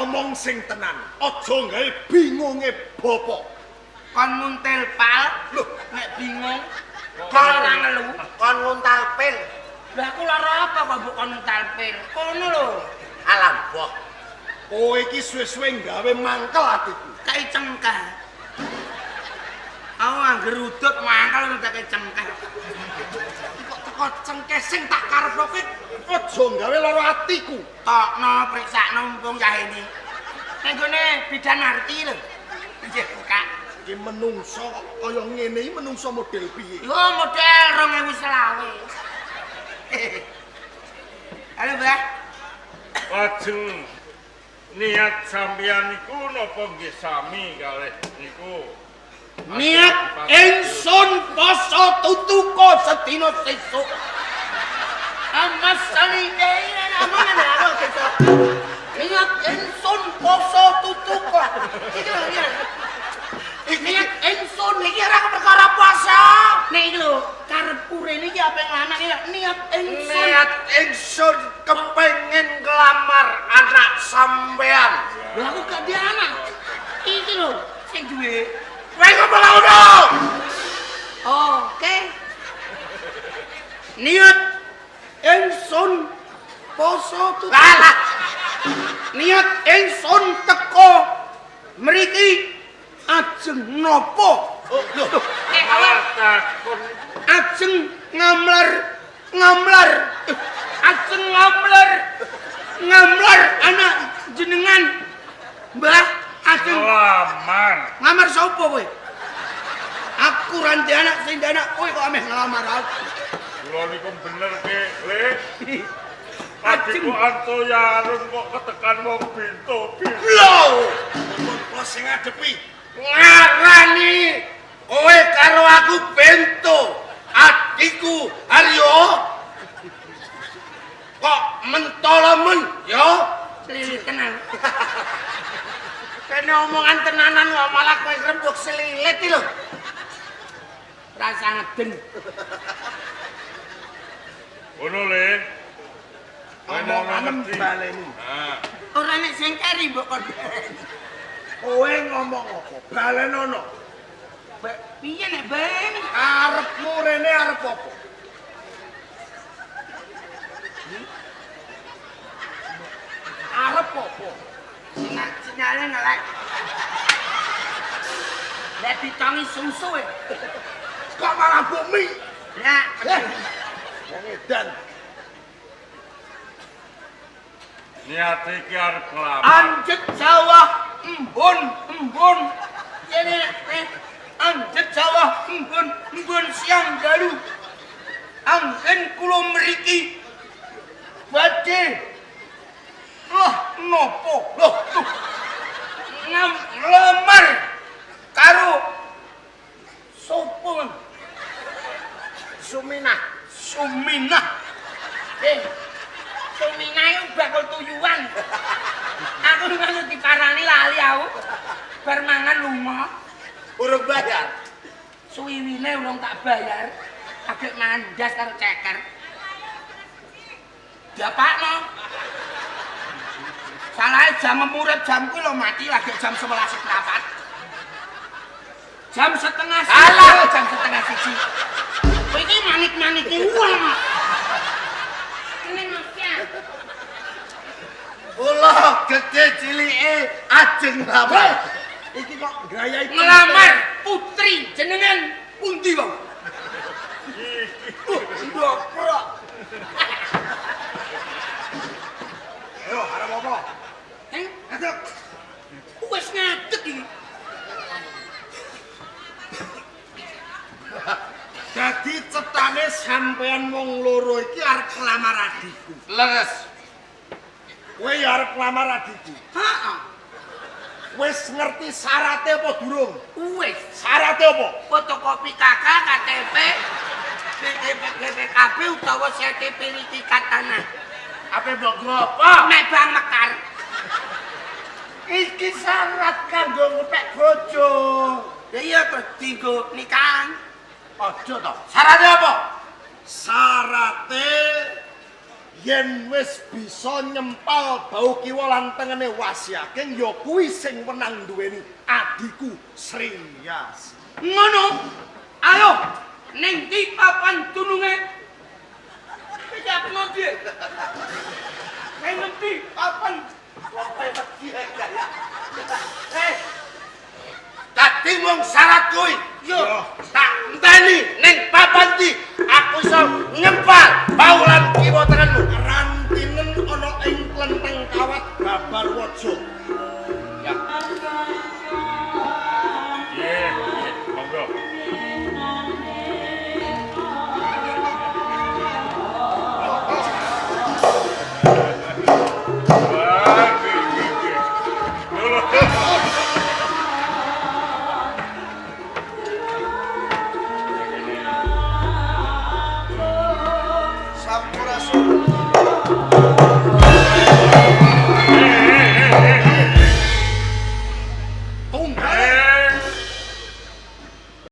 Ngomong sing tenan, aja gawe bingunge bapak. Kon nguntil pal, Lho, nek bingung, kon ora ngelu. Kon nguntal pil. Lah aku lara apa kok mbok kon nguntal pil? Kono lho. Alam boh. Kowe iki suwe-suwe gawe mangkel atiku. Kae cengkeh. Aku angger udut mangkel udah kae cengkeh. Kok teko cengkeh sing tak karepno kuwi aja gawe lara atiku. Tokno priksakno mumpung yahene. Ning gone bidan arti lho. Nggih, Kak. Iki menungso kok kaya ngene iki menungso model piye? Yo model 2020. Halo, Mbah. Lajeng niat sampeyan niku napa nggih sami kalih niku? Niat ingsun poso tutuka sedina sesuk. Amas sani aman aku sesuk. Niat ingsun poso tutuka. Iki lho niat. Niat ingsun Iki ora perkara poso. Nek iki lho karepku rene iki ape nglanang iki niat ingsun. Niat ingsun kepengin nglamar anak sampean. Lha aku gak duwe anak. Iki lho sing duwe. Kowe ngomong ngono. Oke. Niat ingsun poso tutup. Lah. Niat ingsun teko mriki ajeng napa? Oh, lho. Awak Takon ajeng ngamlar ngamlar ajeng ngamlar ngamlar anak jenengan Mbah ajeng ngelamar. Ngamar sapa kowe? Aku ra ndek anak sing ndek anak kowe kok ameh ngelamar aku. Kula niku bener ke, Le. Adikku Anto Yarung kok ketekan wong bento. Lho, kok sing ngadepi? Ngarani kowe karo aku bento. Adikku Haryo kok mentolo men ya? Selilit tenan. Kene omongan tenanan kok malah kowe rembug selilit iki lho. Rasa ngeden. Ngono, Le. Omongan baleni. Nah, Ora nek sing keri mbok kon. Kowe ngomong apa? Balenono. Piye nek baleni? Karepmu rene arep apa? Arep apa? Sinyale ngelek. Lah ditongi susu e. Kok malah bumi? Lah, Wong edan. niat iki arep nglamar. Anjet sawah embun embun. Kene anjet sawah embun embun siang dalu. Anggen kula mriki badhe lah nopo? Loh, ngamar karo sapa? Suminah. Suminah. Suminah iku bakul tuyuan. Aku nganti diparani lali aku. Bar mangan lunga, Urung bayar. Suwiwine urung tak bayar. Agek mangan ndas karo ceker. Diapakno? Salahe jam memurip jam kuwi lho mati lagi jam 11.15. Jam 12.30. Alah. Jam 12.30. Kowe iki manik-maniki uang. Kene mafia. Kula gedhe cilike ajeng nglamar. Iki kok grayai Ngelamar putri jenengan pundi wae? Ndokro. Ayo arep apa? Heh, Ngadeg. wis ngadeg iki. Dadi cetane sampean wong loro iki arep nglamar adikku. Leres. Kowe ya arep nglamar adikku. Heeh. Wis ngerti syarate apa durung? Wis. Syarate apa? Fotokopi KK, KTP, BPKB utawa sertifikat tanah. Ape mbok nggo apa? Nek Bang Mekar. Iki syarat kanggo ngepek bojo. Ya iya terus dienggo nikahan. Aja to. Syarate apa? Syarate Yen wis bisa nyempal bau kiwa lan tengene Wasi Ageng ya kuwi sing wenang duweni adhiku Sri Yasi. Ngono. Ayo ning ndi papan dununge? Iki aku ngendi? Ning ngendi papan? Eh. Dadi mung syarat kuwi. Yo. Tak enteni ning papan ndi aku iso nyempal bau lan kiwa tengenmu. Rantinen ana ing klenteng kawat Babar Waja.